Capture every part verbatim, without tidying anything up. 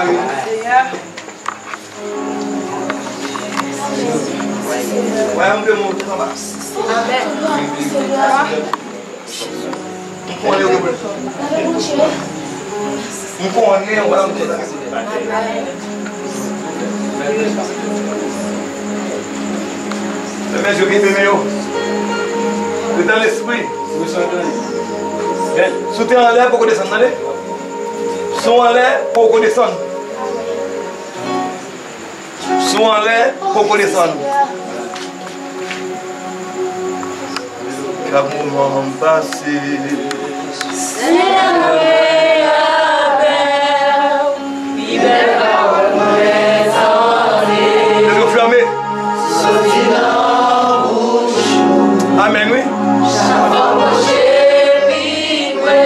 Senyè. Wè, m vle monte anba. Amèn. M konnen w gen pwoblèm. M konnen w pa nan kontak. Fèmen je w, fèmen yo. Rete nan lespri. Men, si w te anlè, poko desann, tande? Si w anlè, poko desann. Si w anlè, poko desann. Chak moman m pase. Senyè, mwen avè w, pi bèl pawòl mwen tande. Lè yo fèmen. Soti nan bouch ou. Amèn, wi. Chak fwa m pwoche pi pre.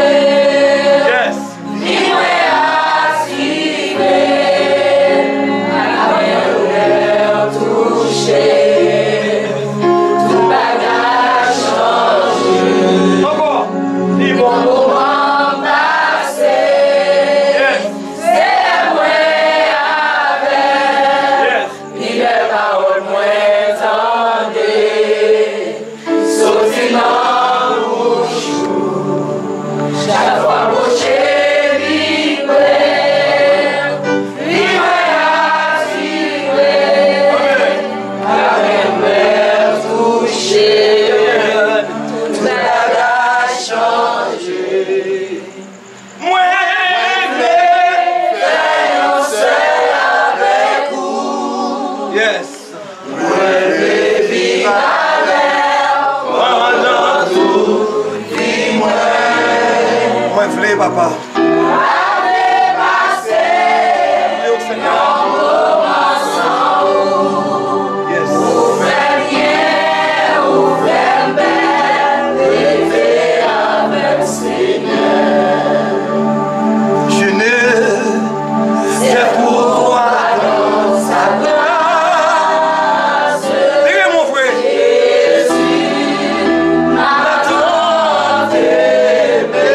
Yes. Li mwen asire, avèk doulè w touche, tout bagay chanje. Ankò, li bon. Moman pase, yes. Se lè mwen avè l. Yes. Li bèl pawòl mwen tande. Soti nan bouch ou. Chak fwa pwoche li pre, li mwen asire. Avèk mwen touche, tout bagay chanje. Mwen vle fè yon sèl avèk ou. Yes. Mwen vle viv avè w pandan tout vi mwen. Mwen vle, papa. Mwen vle pase yon moman san ou. Yes. Ou fè m byen, ou fè m bèl, rete avè m, Senyè. Je ne sais pourquoi dans sa grâce. Lire, mon frère. Jésus m'a tant aimé.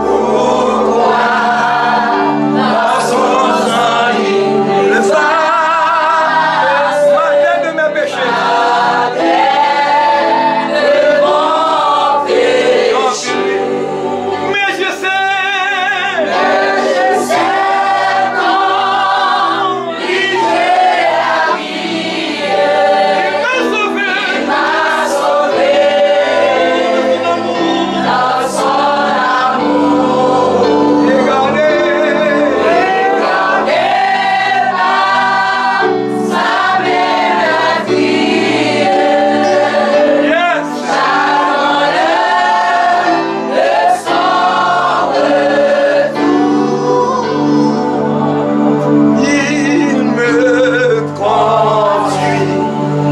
Pourquoi dans son sang il efface. Malgré de mes péchés. Mais je sais. Mais je sais combien il est. Il m'a sauvé. Il m'a sauvé. Dans son amour. Dans son amour. Regardez. Regardez par sa main. Yes. Avant l'heure de son retour. Il me conduit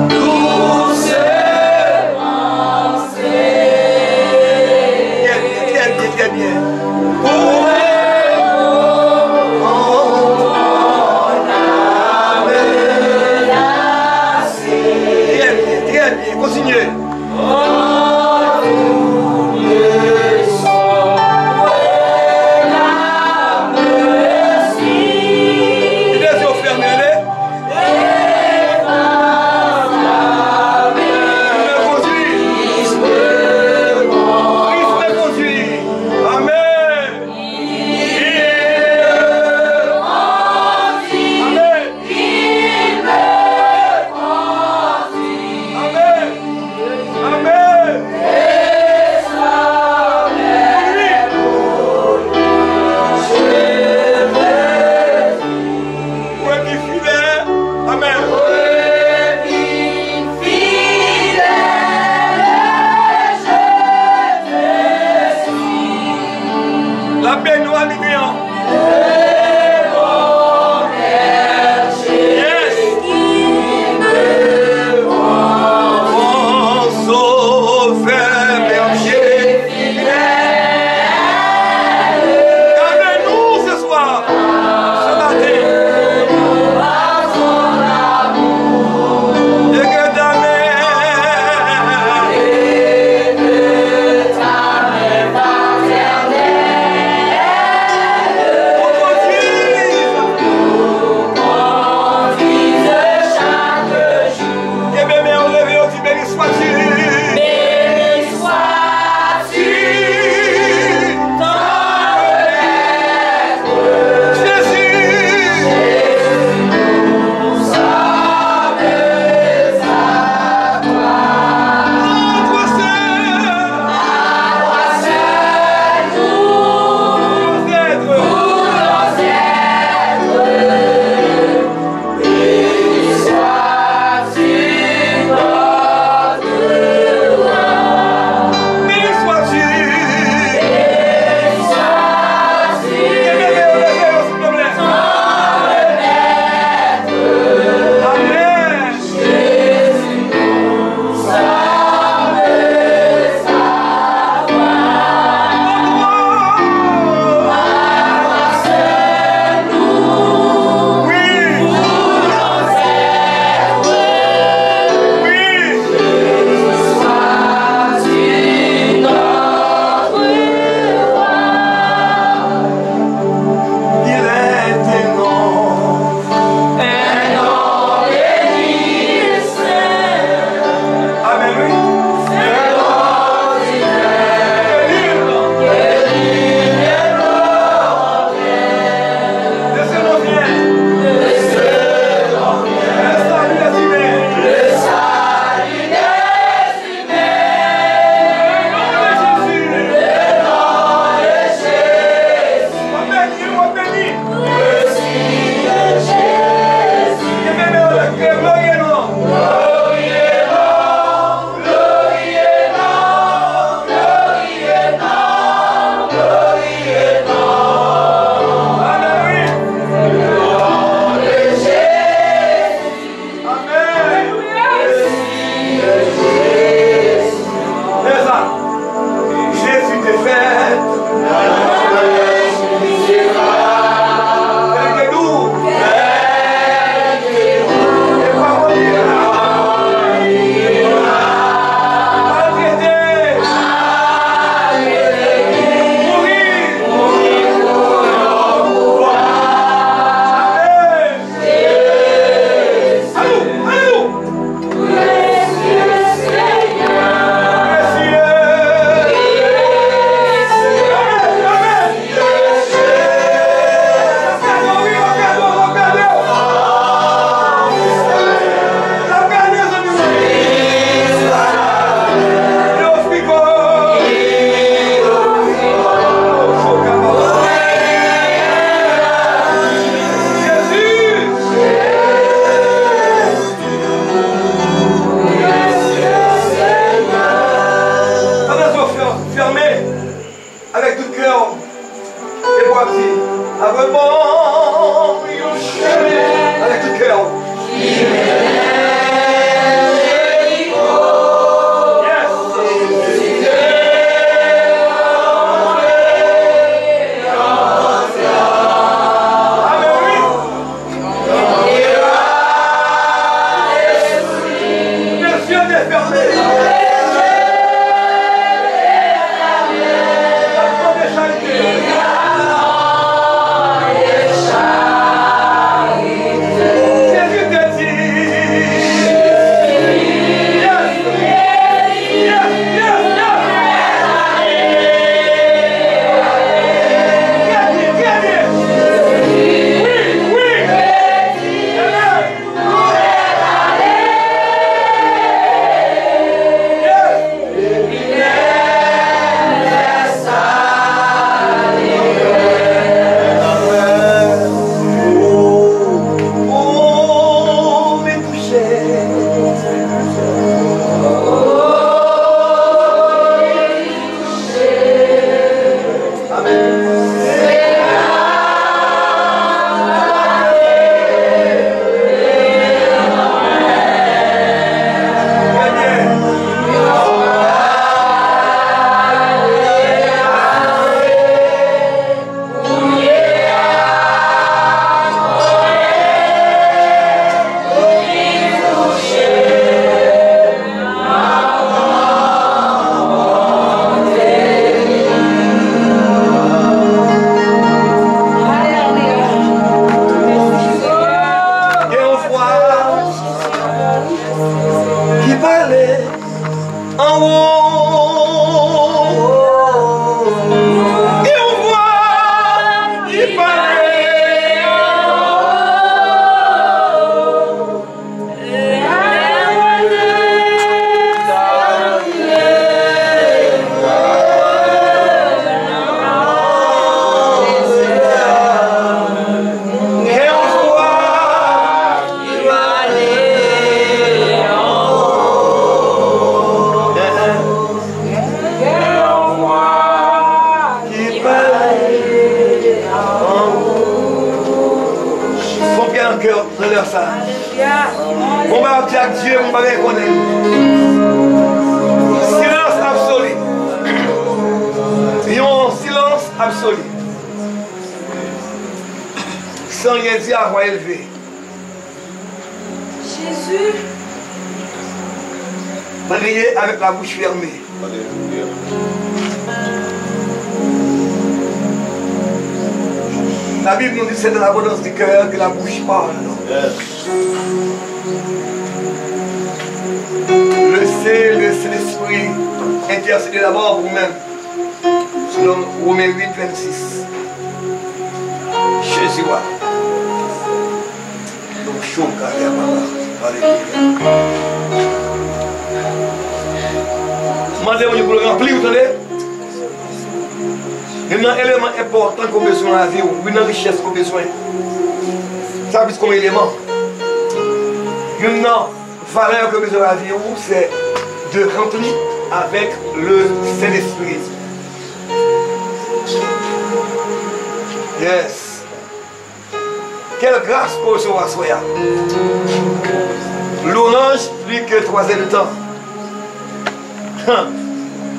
doucement. Très bien, très bien, très bien. Pour mon âme. Très bien, très bien. Continuez. Kite zye w fèmen, ale. Kris me kondui. Kris me kondui. Amèn. Amèn. Amèn. Amèn. Mwen pi fidèl. Amèn. L ap beni w a midi an. Yes. Mon sauveur, berger fidèle. Gade nou se swa, se maten. E ke ta men. Fèmen avèk tout kè w. Epi w ap di, apre bon yon chemen. Avèk tout kè w. Yes. Amen, wi. Mesye te fèmen. Jezi te di, yes, yes, yes, yes. Trè byen, trè byen. Wi, wi. Amen. Gen yon vwa ki pale anwo. Gen yon vwa ki pale anwo. Fon pyè nan kè w nan lè sa. Bon, bagay w ap di ak Dye, m pa gen konnen. Silans absoli. Yon silans absoli. San ryen di, a vwa elve. Jezi. Priye avèk la bouch fèmen. Alelouya. La Bible nous dit, c'est dans l'abondance du cœur que la bouche parle. Yes. Laissez le Saint-Esprit intercéder d'abord pour vous-même. Selon Romains huit, vingt-six. Jezi wa. Donk, cho gade a papa. Alelouya. Mande Bondye pou l ranpli w, tande. Youn nan eleman enpòtan ke w bezwen nan lavi w, youn nan richès ke w bezwen. Sa plis kòm eleman. Youn nan valè ke w bezwen nan lavi w, se de ranpli avèk le Saint-Esprit. Yes. Kèl gras ke w resevwa aswè a. Louanj plis ke twa zè de tan.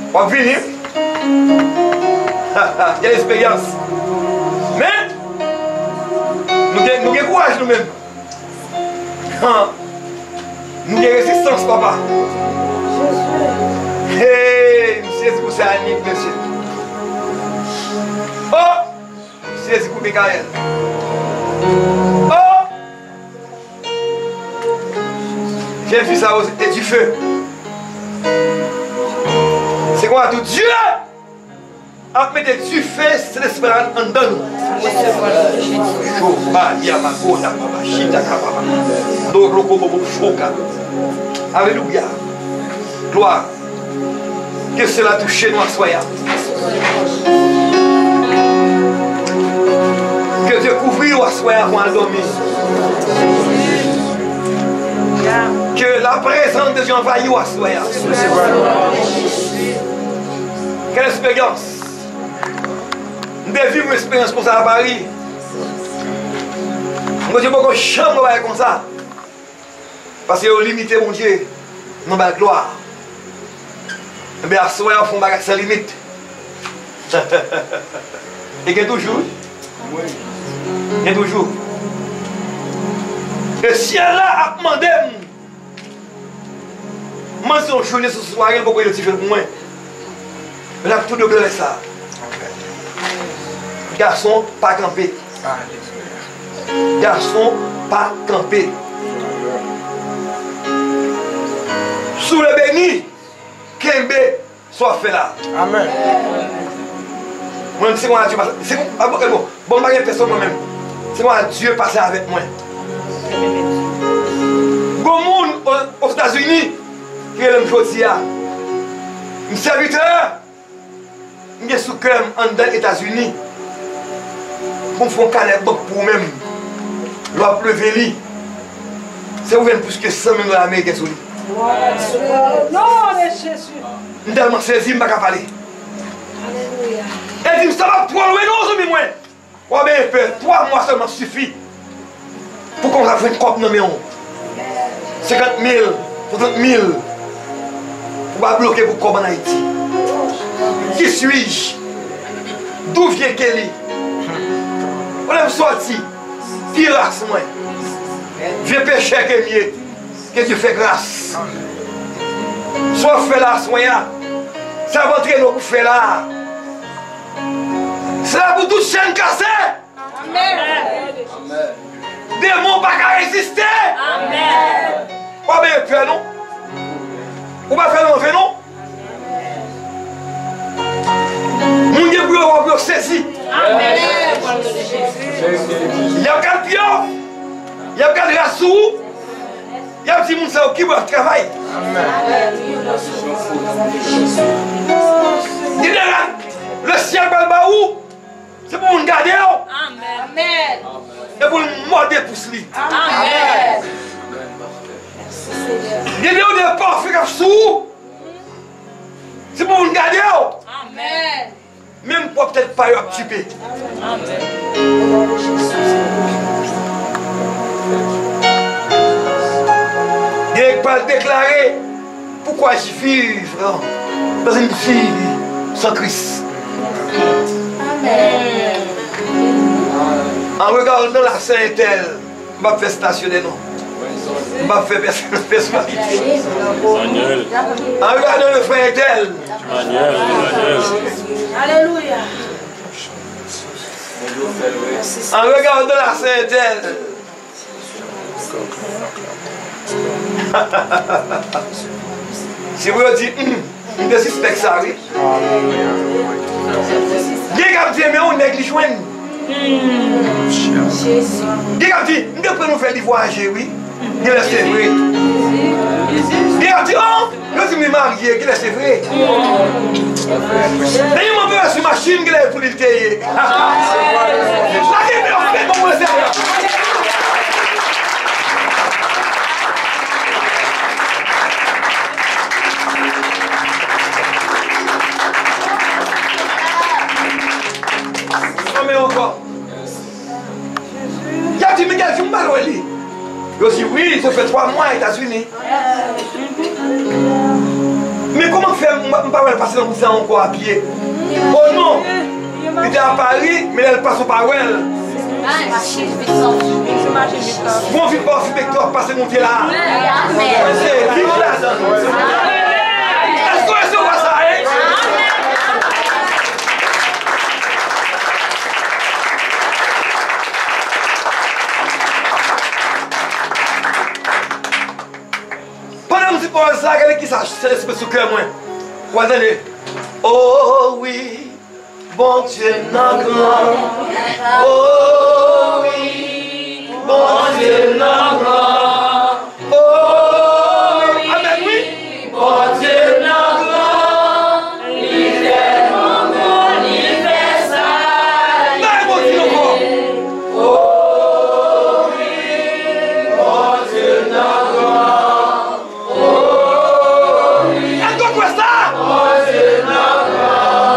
W ap vini. Kèl esperyans. Men, nou gen, nou gen kouraj nou menm. Nou gen rezistans, papa. Hey, m sezi pou Sayanik, mesye. Oh! M sezi pou Mikayèl. Oh! Jèn fi sa yo se te dife. Se konsa tou Dye ap mete dife Sentespri la anndan nou. Choba, yamako, yamaba, chita, kababa. Doroko, bobo, choka. Alelouya. Glwa. Ke sila touche nou aswè a. Ke Dye kouvri w aswè a pou al dòmi. Ke la prezans de Dye anvayi w aswè a. Kèl esperyans! M te viv yon esperyans konsa a Pari. Bondye poko janm wè bagay konsa. Paske yo limite Bondye nan bay glwa. Enben, aswè a, yo fè yon bagay san limit. E gen toujou, wi. Gen toujou. E syèl la ap mande m. Mwen se yon jounen sou sware, l poko idantifye l pou mwen. Men n ap tou deklare sa. Gason pa kanpe. Gason pa kanpe. Si w vle beni, kenbe sa w ap fè la. Amèn. Mwen, se konsa Dye pase. Se kon, a, bon, bon, bon, m pa gen pèsonn mwen menm. Se konsa Dye pase avèk mwen. Gon moun o, Ozetazini ki rele m jodi a. M sèvitè, m gen sou kè m anndan Etazini pou m fè yon kanè bank pou ou menm. Lè w ap leve li, se ou jwenn plis ke san mil dola ameriken sou li. Non de Jezi. M tèlman sezi, m pa ka pale. Alelouya. E di m, sa p ap twò lwen non, zanmi mwen. W ap byen pè, twa mwa sèlman sifi pou kòmanse ap jwenn kòb nan men w. Senkant mil, swasant mil, pou w pa bloke pou kòb ann Ayiti. Qui suis-je? D'où vient Kelly? Kote m sòti? Ki ras mwen? Vye pechè ke m ye. Ke Dye fè gras. Sa w ap fè la aswè a, sa w ap antrene w pou fè la a, se la pou tout chèn kase. Amèn. Demon pa ka reziste. Amèn. W ap byen pè non. Ou pa fè l anven non. Moun gen pou yo wè pou yo sezi. Amèn. Y ap gad pye w. Y ap gad ras sou ou. Y ap di moun sa yo ki bò y ap travay. Amèn. Gen de rad lesyèl pral ba ou. Se pou moun gade w. Amèn. E pou l mòde pous li. Amèn. Gen de odè pafen k ap sou ou. Se pou moun gade w. Amèn. Menm pwòp tèt pa yo ap tchipe. Amèn. Gen k pral deklare, pourquoi je vivre dans une vie sans Christ? Amèn. En regardant la sœur Ethel, m p ap fè stasyonè non. M p ap fè pèsonalite. Emmanuel. En regardant le frère Ethel. Emmanuel, Emmanuel. Alelouya. En regardant la sœur Ethel. Si pou yo di, hmm, m te sispèk sa wi. Gen k ap di, men yon nèg li jwenn. Gen k ap di, m te pran nouvèl li vwayaje wi. Genlè se vre. Genlè di, oh, yo di m li marye, genlè se vre. Dènye mwen peye sou machin, genlè pou li te ye. Lage men yo fè bon mwen Senyè. Anmen ankò. Y ap di, Miguel, si m pa lwe li. Yo di, wi, sa fè twa mwa Etazini. Men kòman k fè m, m pa wè l pase nan wout sa ankò a pye? O non! Li te a Pari, men lè l pase w pa wè l. Gon vit pa w fime k tou ap pase monte la. Mwen se vit ladan l. Èske w resevwa sa, en? Pandan m di pawòl sa, gade kisa Sentespri sou kè mwen. W a tande, oh wi, Bondye m nan gran. Oh wi, Bondye m nan gran. Oh wi. Amèn, wi. Bondye m nan gran, li tèlman bon, li fè sa l vle. Bay Bondye ankò. Oh wi, Bondye m nan gran. Oh wi. Èske w kwè sa? Bondye m nan gran.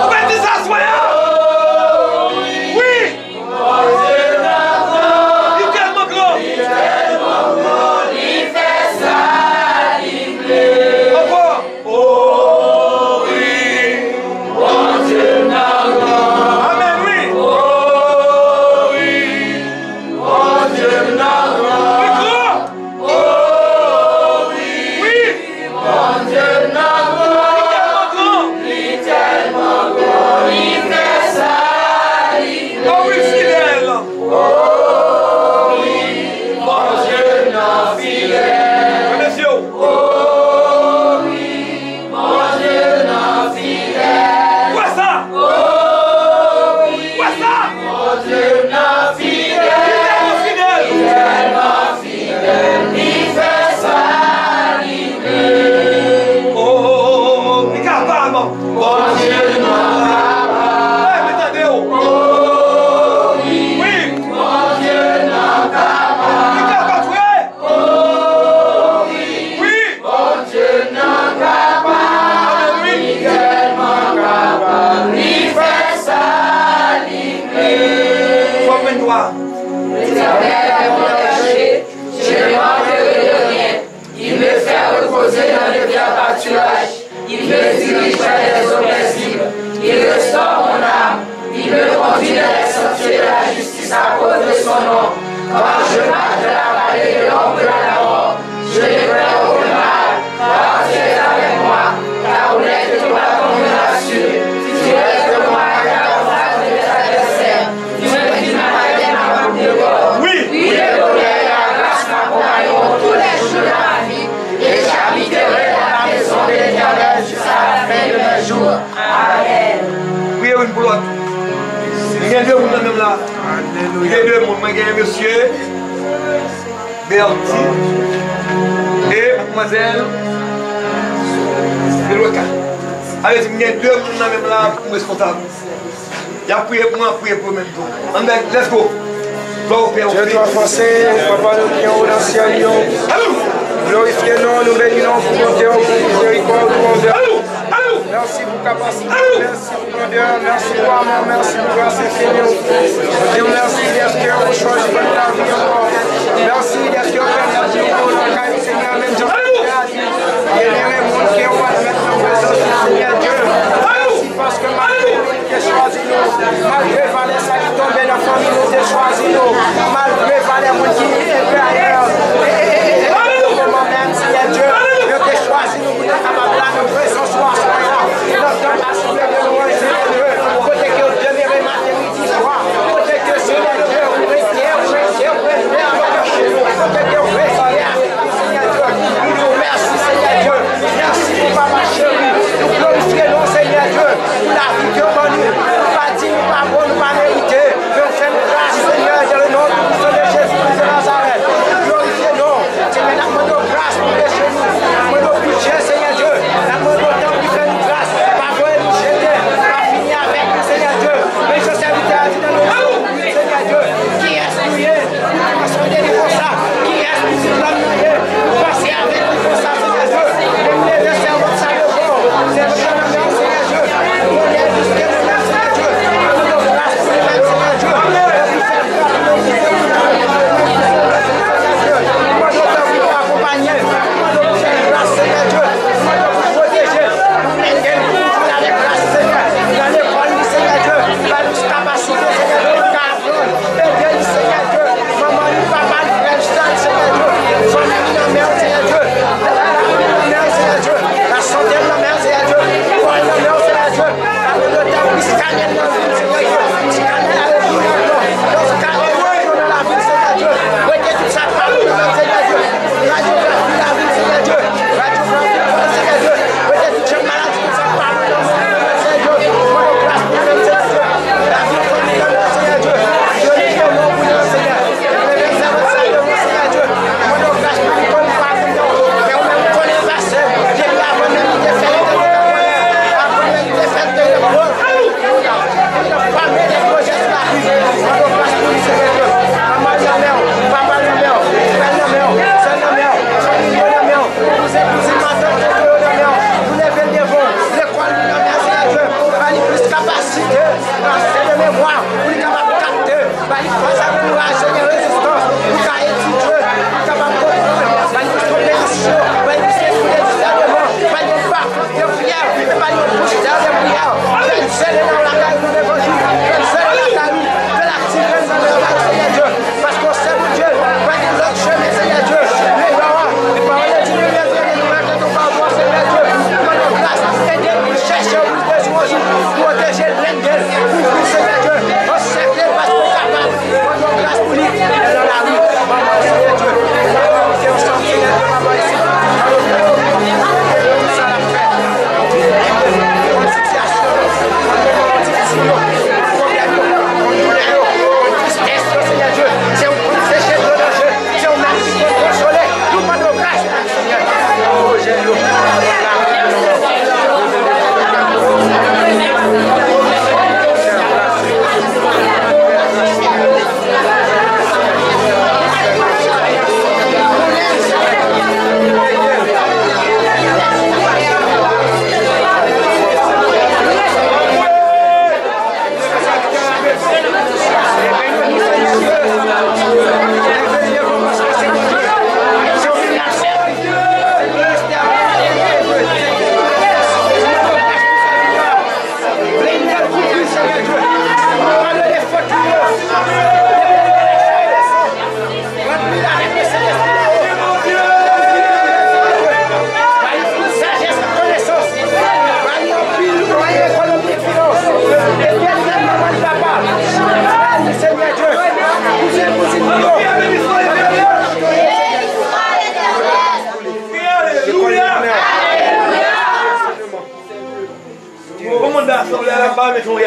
me dirige vers des eaux paisibles. Il restaure mon âme. Il me conduit dans les sentiers de la justice à cause de son nom. Quand je marche dans la vallée de l'ombre de la mort, je ne crains aucun mal, car tu es avec moi. Ta houlette et ton bâton me rassurent. Tu dresses devant moi un avantage de mes adversaires. Tu mets du mal à ma coupe de corps. Oui. Oui, le bonheur et la grâce m'accompagneront tous les jours de ma vie, et j'habiterai dans la maison de l'Éternel jusqu'à la fin de mes jours. Amen. Priye youn pou lòt. M gen de moun nan menm la. M gen de moun. Mwen gen mesye Berti e madmwazèl Veronica. Ale di m gen de moun nan menm la pou m responsab. Y ap priye pou mwen, ap priye pou yo menm tou. Ann, let's go. Glwa o Pè, o Fis. Dieu toi français, Papa nou ki anwo nan syèl yo. Glorifye non, nou beni non pou bonte w, pou mizerikòd ou anvè nou. Mèsi pou kapasite, mèsi pou grandè, mèsi pou amou, mèsi pou gras enfini w. Bondye, mèsi dèske ou chwazi ban nou lavi ankò. Mèsi dèske ou pèmèt nou nan kay Senyè, menm jan Byeneme, moun ke w admèt nan prezans ou, Senyè Dye. Mèsi paske malgre nou te chwazi nou, malgre valè sa ki tonbe nan fanmi nou te chwazi nou, malgre valè moun ki enferyè, e, e, e, e, e, moman menm, Senyè Dye, yo te chwazi nou pou nou kapab la nan prezans ou aswè a, nan tanp asanble de lwanj, Senyè Dye, kote ke w demere maten, midi, swa, kote ke, Senyè Dye, ou rete, ou rete, ou rete avèk nou, kote ke w rete avèk nou, Senyè Dye. Nou di w mèsi, Senyè Dye. Mèsi pou papa cheri. Nou glorifye non, Senyè Dye, pou lavi ke w ban nou. Nou pa di nou pa bon, nou pa merite. Men w fè nou gras, Senyè, dans le nom puissant de Jésus-Christ de Nazareth. Nou glorifye non. Senyè, n ap mande w gras pou peche nou. N ap mande w pitye, Senyè Dye. N ap mande w tanpri fè nou gras. Pa voye nou jete. Pa fini avèk nou, Senyè Dye. Men jan sèvitè a di nan non de Jezi, Senyè Dye, kiyès nou ye? Pou nou transfòme nou konsa, kiyès pitit lòm nan ye? Pou panse avèk nou konsa, Senyè Dye. Men nou leve sèvant sa devan w. Sèvant sa nan men w, Senyè Dye. Pou nou leve piske nou menm, Senyè Dye. Pou nou gras pou nou menm, Senyè Dye. Pou nou fè gras pou nou menm, Senyè Dye. Pou nou tanpri pou akonpanye. Pou nou fè gras, Senyè Dye. Pou nou pwoteje. Pou nou mete nou pou nou avèk gras, Senyè. Nan lekòl nou, Senyè Dye. Ba nou kapasite, Senyè Dye, pou nou ka Ede li, Senyè Dye. Manman li, papa li, frè li, sè li, Senyè Dye. Fanmi li nan men w, Senyè Dye. Lavi li nan men w, Senyè Dye. Lasante li nan men w, Senyè Dye. Kò li nan men w, Senyè Dye. Lavi l yo tanpri, skanè l nan vi l, Senyè Dye. Skanè l, alelouya, glwa. Yo skanè l nan lavi l, Senyè Dye. Rete tout sa k pa bon nan men w, Senyè Dye. Radyografi lavi l, Senyè Dye. Radyografi kò l, Senyè Dye. Rete tout jan maladi.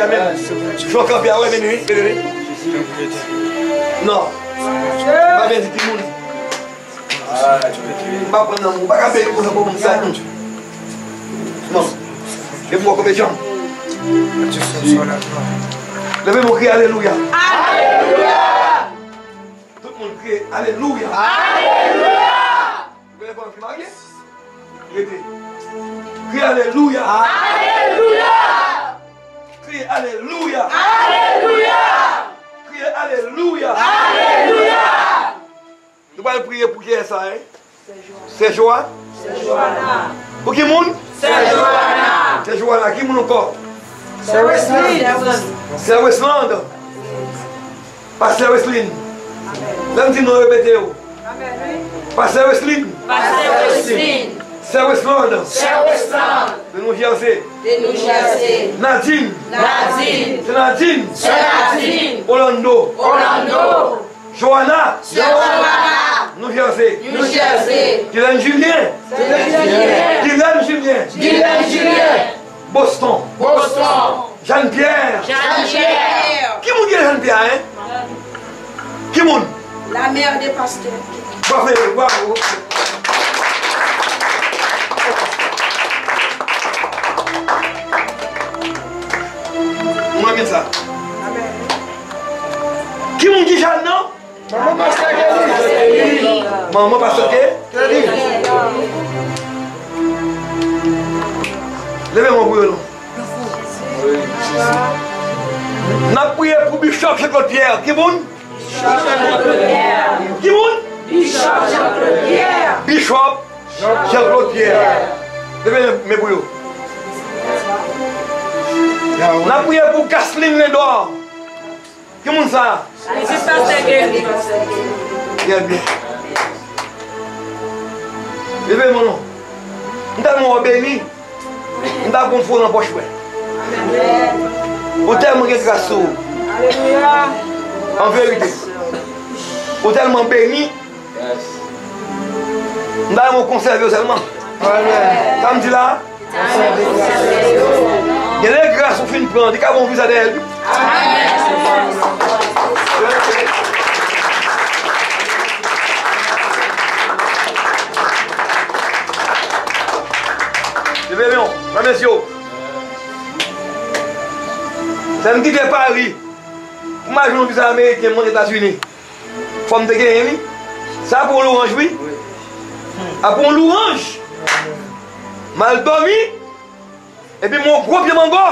Amèn. Fè w kanpe a, wè, beni, wi, beni, wi. Non. M pa beni timoun. M pa pran nan men w. Ou pa ka beni konsa pou moun sa, non. Non. Depi w kanpe djanm. Leve men w, kriye alelouya. Alelouya! Tout moun kriye alelouya. Alelouya! Ou genlè pa anvi marye? Rete. Kriye alelouya. Alelouya! Kriye alelouya. Alelouya! Kriye alelouya. Alelouya! Nou pral priye pou kiyès sa, hein? Sè Joa-, sè Joana. Pou ki moun? Sè Joana. Sè Joana, ki moun ankò? Sè Wesley. Sè Wesland. Pastè Weslin. Lè m di non, repete yo. Pastè Weslin. Pastè Weslin. Sè Wesland. Sè Wesland. De Noujèze. De Noujèze. Nadin. Nadin. Sè Nadin. Sè Nadin. Orlando. Orlando. Joana. Joana. Noujèze. Noujèze. Gilène Julien. Gilène Julien. Gilène Julien. Gilène Julien. Boston. Boston. Jean Pierre. Jean Pierre. Ki moun ki rele Jean Pierre, hein? Ki moun? La mère de pasteur. Bravo, bravo. Mwen renmen sa. Ki moun ki Jeanne nan? Manman pastè Kelly. Manman pastè Ke? Kelly. Leve men w pou yo non. N ap priye pou Bishop Jean Claude Pierre. Ki moun? Ki moun? Bishop Jean Claude Pierre. Bishop Jean Claude Pierre. Leve men pou yo. N ap priye pou Gaslin Lendor. Ki moun sa a? Pitit pastè Kevin. Trè byen. Leve men w non. M tèlman w beni. M ta pran fwo nan pòch mwen. Ou tèlman gen gras sou ou. An verite. Ou tèlman beni. M ta renmen w konsève yo sèlman. Sa m di la a? Gen de gras ou fin pran, li ka ba w viza dèyè l wi. Leve men w, nan mesye w. Lè m kite Pari pou m al jwenn yon viza ameriken, m antre Etazini. Fò m te genyen li. Sa pou yon lwanj wi. A pou yon lwanj. M al dòmi. Epi m wè yon gwo pye mango.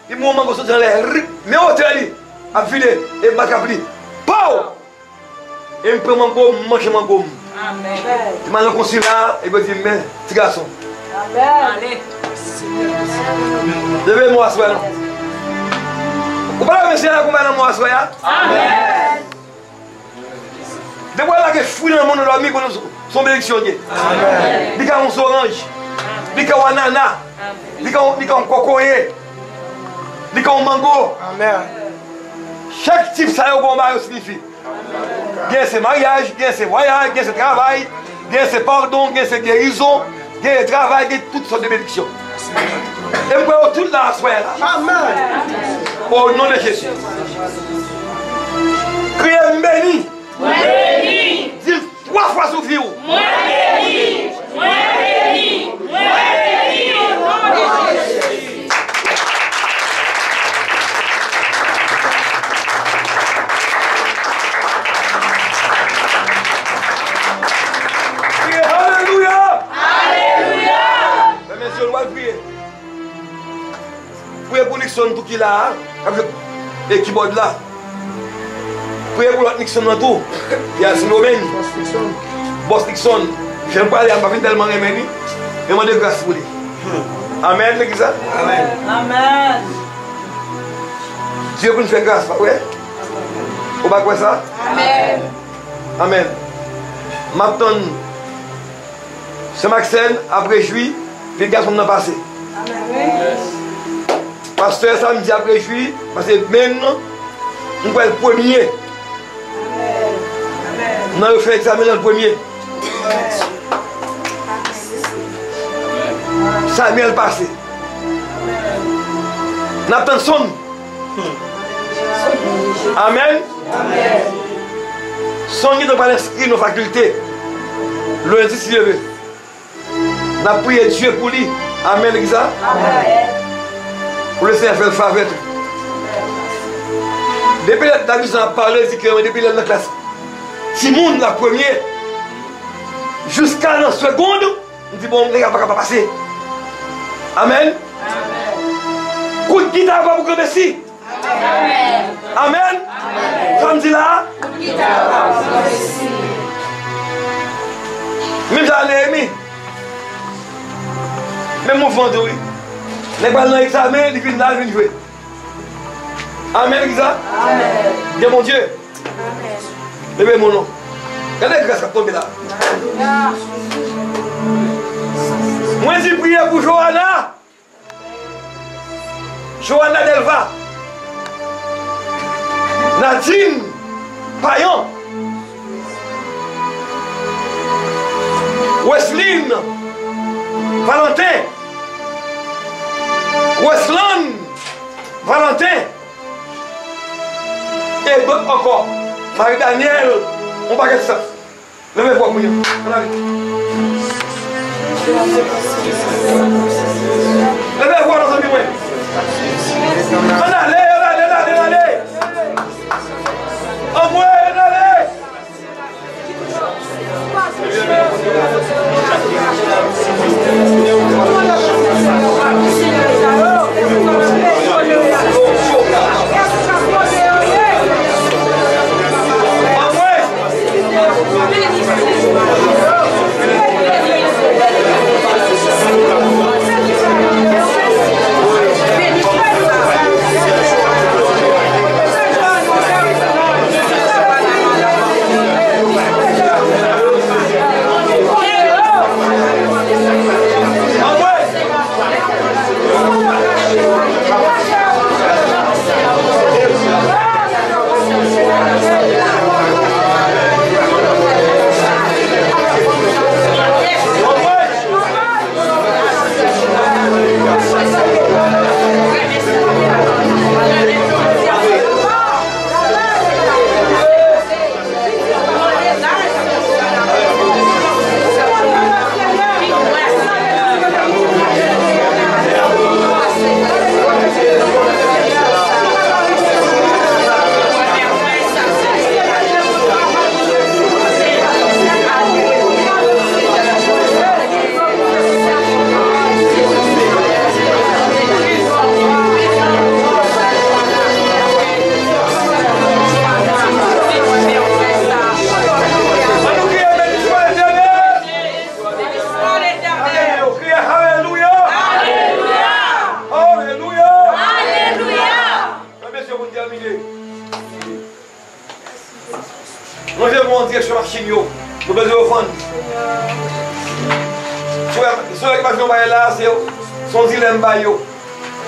Epi m wè yon mango soti anlè. Rik. Men wotè li. Ap vide. E m bat kap li. Pow! E m pran mango, m manje mango m. Amèn. M al nan konsila, epi yo di m, men, ti gason. Amèn. Leve men w aswè a non. Ou pa leve men w aswè a? Amèn. Depi w al lage fwi nan moun nan dòmi, konnen se yon benediksyon l ye. Li ka yon zoranj, li ka yon anana, li ka yon, li ka yon kokoye, li ka yon mango. Chak tip sa yo gen yon bagay yo siyifi. Gen se maryaj, gen se vwayaj, gen se travay, gen se padon, gen se gerizon, gen travay, gen tout sòt de benediksyon. E m kwè yo tout la aswè a la. Amèn. O non de Jezi. Kriye m beni. Mwen beni. Di l twa fwa sou vi w. Mwen beni. Mwen beni. Mwen beni. O non de Jezi. Kriye alelouya. Alelouya. Fèmen zye w, nou pral priye. Priye pou Nixon tou ki la a, k ap jwe e kibòd la. Priye pou lòt Nixon nan tou, ki al Sendomeng. Bòs Nixon. Bòs Nixon. Jan l prale a, m pa fin tèlman renmen li, men mande gras pou li. Amèn, legliz la. Amèn. Amèn. Dye konn fè gras, pa vre? Ou pa kwè sa? Amèn. Amèn. M ap tann Sè Maksèn ap rejwi, pitit gason m nan pase. Amèn. Pastè Samdi ap rejwi, pase men m kwè l premye. Nan yo fè egzamen nan l premye. Samyèl pase. N ap tann Sonn. Amèn. Sonn gentan pral enskri nan fakilte. Lendi, si Dye vle. N ap priye Dye pou li. Amèn, legliz la. Pou Lesenyè fè l favè tou. Depi lè Davizan ap pale, di ke depi lè l nan klas timoun la premye, jiska nan segonn, m di, bon, nèg la pa ka pa pase. Amèn. Kout gita pa pou granmesi. Amèn. Sa m di la a? Menm jan Neyemi. Menm mouvman tou wi. Nèg pral nan egzamen, li vin la, li vin jwe. Amèn, legliz la. Gen Bondye. Leve men w non. Gade gras k ap tonbe la. Mwen di priye pou Joana. Johanna Delva, Nadine Payan, Wesline Valentin, Weslan Valentin, e dòt ankò, Marie Daniel, yon pakèt sa. Leve vwa w kounye a. Ann ale. Leve vwa w non, zanmi mwen. Ann ale, ann ale, ann ale, ann ale. Anmwe, ann ale. Ann nou kriye, beni swa Letènèl! Alelouya! Kriye alelouya! Alelouya! Alelouya! Fèmen je w pou n tèmine. Lonje men w an direksyon machin yo. Nou bezwen yo fann. Si w wè, si w wè ki machin yo bay la, se, se yon dilèm bay yo.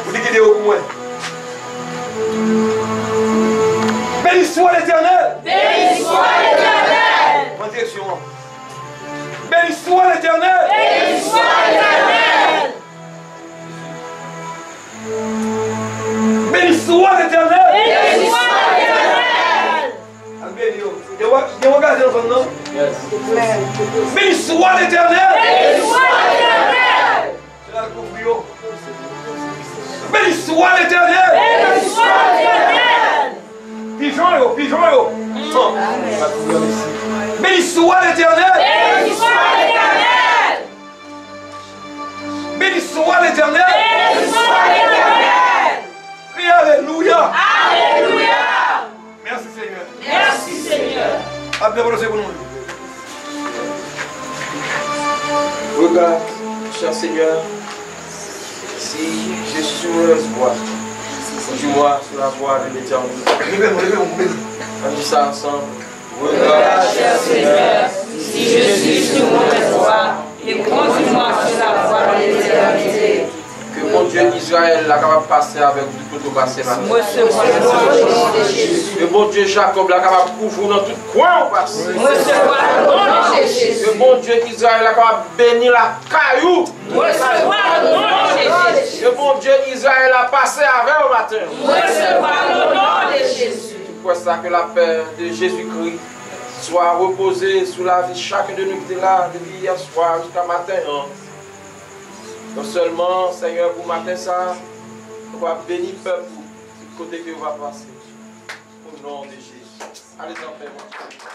Pou likide yo pou mwen. Beni swa Letènèl! Beni swa Letènèl! Pran direksyon an. Beni swa Letènèl! Beni swa Letènèl! Beni swa Letènèl! Beni swa Letènèl! Al beni yo. Gen wa-, gen wagazè nan zòn nan? Beni swa Letènèl! Beni swa Letènèl! Sè la kouvri yo. Beni swa Letènèl! Beni swa Letènèl! Pijon yo, pijon yo. Beni swa Letènèl! Beni swa Letènèl! Beni swa Letènèl! Beni swa Letènèl! Kriye alelouya! Alelouya! Mèsi, Senyè. Mèsi, Senyè. Ap devlope pou nou. Regarde, cher Seigneur, si je suis une mauvaise voie, conduis-moi sur la voie de l'éternité. Leve nou, leve nou, leve nou. On dit ça ensemble. Regarde, cher Seigneur, si je suis sur une mauvaise voie, et conduis-moi sur la voie de l'éternité. Ke Bondye Izrayèl la kapab pase avèk ou tout kote ou pase maten. Ke Bondye Jakòb la kapab kouvri w nan tout kwen ou pase. Ke Bondye Izrayèl la kapab beni lakay ou. Ke Bondye Izrayèl la pase avè w maten. Tout kwen sa, ke lapè de Jezikri swa repoze sou lavi chak de nou ki te la depi yè swa jiska maten an. Non sèlman, Senyè, pou maten sa, ou va beni pèp ou tout kote ke ou va pase. O non de Jezi. Ale zanpè, Bondye.